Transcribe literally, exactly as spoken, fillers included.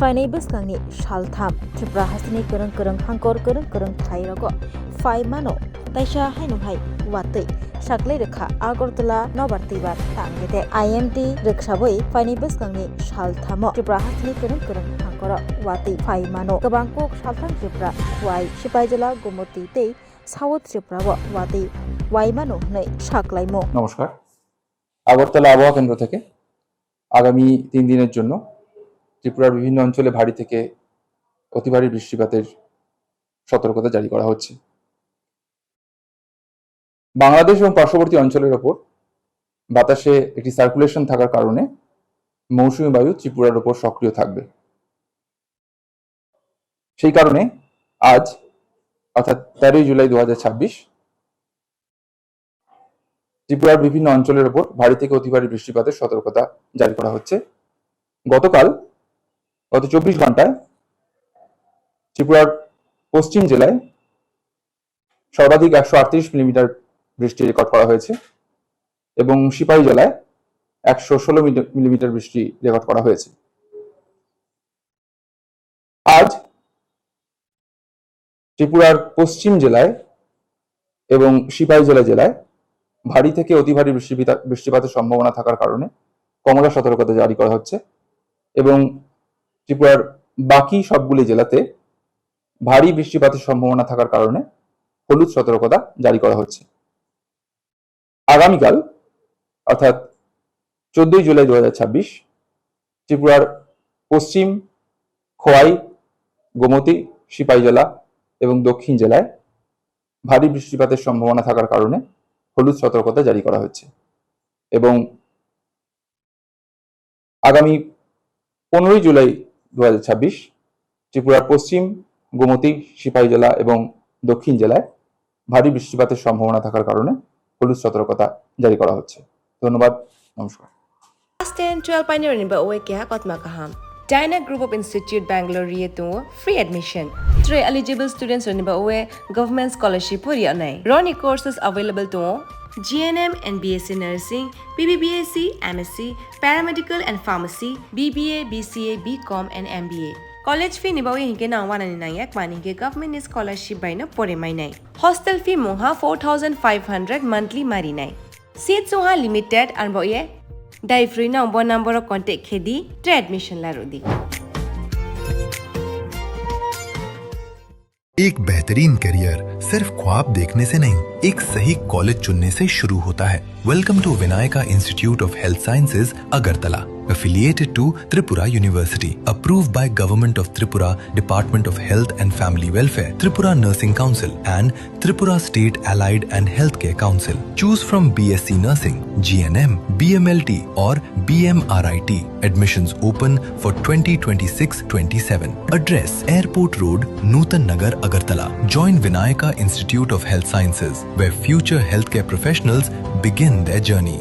Phainai bwskangni saltham Tripura hasteni kwrwng kwrwng hangkor kwrwng kwrwng thairogo phai mano taisa haino hai watwi saklai rwkha Agartala Nobar Twibar tangede. I M D rwksawi phainai bwskangni salthamo Tripura hasteni kwrwng kwrwng hangkoro watwi phai mano. Kwbang kok saltham Tripura, Khowai, Sipaijala, Gomoti tei South Tripura-o watwi wai mano hwnwi saklaimo. নমস্কার। আগরতলা আবহাওয়া কেন্দ্র থেকে আগামী তিন দিনের জন্য ত্রিপুরার বিভিন্ন অঞ্চলে ভারী থেকে অতি ভারী বৃষ্টিপাতের সতর্কতা জারি করা হচ্ছে। বাংলাদেশ এবং পার্শ্ববর্তী অঞ্চলের ওপর বাতাসে একটি সার্কুলেশন থাকার কারণে মৌসুমী বায়ু ত্রিপুরার ওপর সক্রিয় থাকবে। সেই কারণে আজ, অর্থাৎ তেরোই জুলাই দু হাজার ছাব্বিশ, ত্রিপুরার বিভিন্ন অঞ্চলের ওপর ভারী থেকে অতি ভারী বৃষ্টিপাতের সতর্কতা জারি করা হচ্ছে। গতকাল, গত চব্বিশ ঘন্টায় ত্রিপুরার পশ্চিম জেলায় সর্বাধিক একশো আটত্রিশ মিলিমিটার বৃষ্টি রেকর্ড করা হয়েছে এবং সিপাহী জেলায় একশো ষোলো মিলি-, মিলিমিটার বৃষ্টি রেকর্ড করা হয়েছে। আজ ত্রিপুরার পশ্চিম জেলায় এবং সিপাহীজলা জেলায় ভারী থেকে অতি ভারী বৃষ্টিপিতা-, বৃষ্টিপাতের সম্ভাবনা থাকার কারণে কমলা সতর্কতা জারি করা হচ্ছে এবং ত্রিপুরার বাকি সবগুলি জেলাতে ভারী বৃষ্টিপাতের সম্ভাবনা থাকার কারণে হলুদ সতর্কতা জারি করা হচ্ছে। আগামীকাল, অর্থাৎ চোদ্দই জুলাই দু হাজার ছাব্বিশ, ত্রিপুরার পশ্চিম, খোয়াই, গোমতী, সিপাহীজলা এবং দক্ষিণ জেলায় ভারী বৃষ্টিপাতের সম্ভাবনা থাকার কারণে হলুদ সতর্কতা জারি করা হয়েছে এবং আগামী পনেরোই জুলাই দু হাজার ছাব্বিশ, ত্রিপুরার পশ্চিম, গোমতী, সিপাহীজলা এবং দক্ষিণ জেলায় ভারী বৃষ্টিপাতের সম্ভাবনা থাকার কারণে হলুদ সতর্কতা জারি করা হচ্ছে। ধন্যবাদ। নমস্কার। Class ten, twelve painirokni ba oe keha kotma kaham. Dyna Group of Institute Bangalore ri tongo free admission. Three eligible students rokni ba oe government scholarship pori anai. Roni courses available tongo G N M and B S C Nursing, B B B S C, M S C, Paramedical and Pharmacy, B B A, B C A, B Com and M B A. College fee ni bagwi hinkhe nang wanani nangya, mani hinkhe government ni scholarship bai no pore mainai. Hostel fee mungha four thousand five hundred monthly marinai. Seat sungha limited, arbo ye dai free no bo number o contact khedi, tre admission larudi. एक बेहतरीन करियर सिर्फ ख्वाब देखने से नहीं, एक सही कॉलेज चुनने से शुरू होता है। Welcome to Vinayaka Institute of Health Sciences, Agartala, affiliated to Tripura University, approved by Government of Tripura, Department of Health and Family Welfare, Tripura Nursing Council and Tripura State Allied and Healthcare Council. Choose from B S C Nursing, G N M, B M L T or B M R I T. Admissions open for twenty twenty-six twenty-seven. Address: Airport Road, Nutan Nagar, Agartala. Join Vinayaka Institute of Health Sciences, where future healthcare professionals begin their journey.